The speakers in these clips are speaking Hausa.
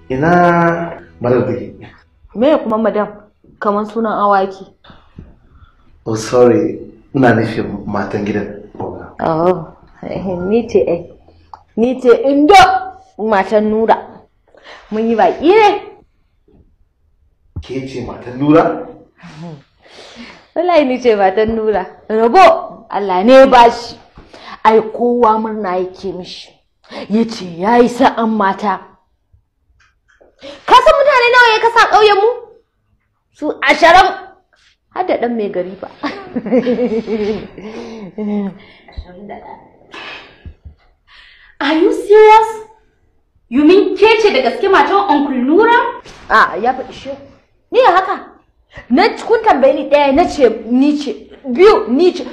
Ina madam take? Me kuma madam? Kamar sunan awaki. Oh sorry, ina nufin matan gidan. Oh, ni ce eh. Ni ce Indo matan Nura. Mun yi baki ne. Ke ce matan Nura? Wallahi ni ce matan Nura. Rabo Allah ne ba shi. Ai kowa murna yake mishi. Yace yayi sa'an mata. Ka san mutane nawa ya kasa ƙauyen mu? Su 20. Har da ɗan mai gari ba. Are you serious? You mean ke ce da gaske matan Uncle Nura? A ya faɗi shi. Ni ya haka? Na kun tambaye ni ɗaya na ce ni ce biyu ni ce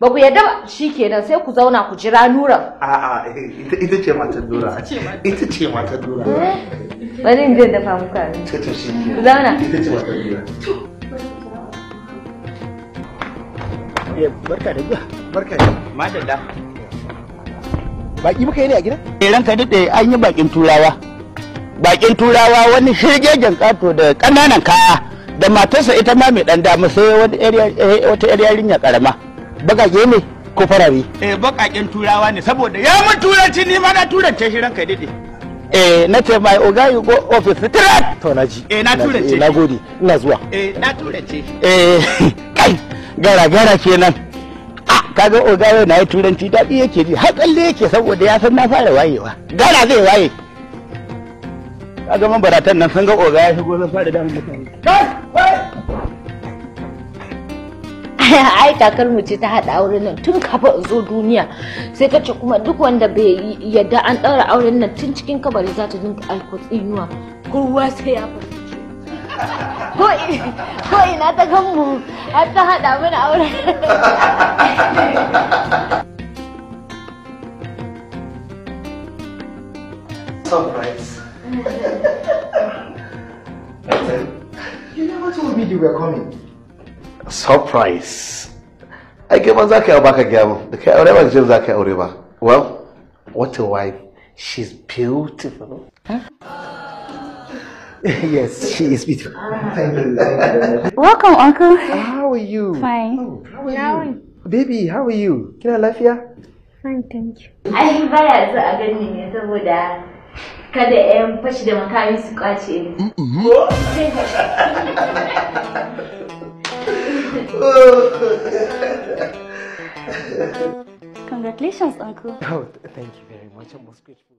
ba ku yarda ba shikenan sai ku zauna ku jira Nura. A'a ita ce matan Nura. Ita ce matan Nura. Bari in je dafa muku abinci. To shikenan. Ku zauna. Ita ce matan Nura. Barka da zuwa. Barka da. Madalla. Baki muka yi ne a gida? Eh ranka daɗe an yi bakin turawa. Bakin turawa wani shirgegen kato da ƙananan kaya da matarsa ita ma mai ɗan dama sai wata yar yarinya ƙarama. Baƙaƙe ne ko farare? Eh baƙaƙen turawa ne saboda ya mun turanci ni ma na turance shi ranka daɗe. Eh na ce my oga you go office straight. To na ji. Eh na turance. Na gode. Ina zuwa. Eh na turance. Eh kai gara gara kenan. Kaga ogayo na yi turanci daɗi yake ji har tsalle yake saboda ya san na fara wayewa gara zai waye kaga man baratan nan sun ga oga ya shigo sun fara damun mutane. Ai kakar mu ce ta haɗa auren nan tun kafin in zo duniya sai ta ce kuma duk wanda bai yadda an ɗaura auren nan tun cikin kabari za ta dinga aiko tsinuwa kowa sai ya faru. Ko ina ta gan mu har ta haɗa mana aure. Surprise. You never told me you were coming. Surprise. Ai kai ban za ka yi ba ka gaya min da kai aure ba ka ce za ka yi aure ba. Well, what a wife. She's beautiful. Huh? Yes, she is beautiful. Thank you. Thank you. Welcome, Uncle. How are you? Fine. Oh, how are you? Baby, how are you? Kina lafiya? Fine, thank you. Ai baya so a gani ne saboda kada ƴan fashi da makami su kwace ni. Congratulations, Uncle. Oh, thank you very much. I'm most grateful.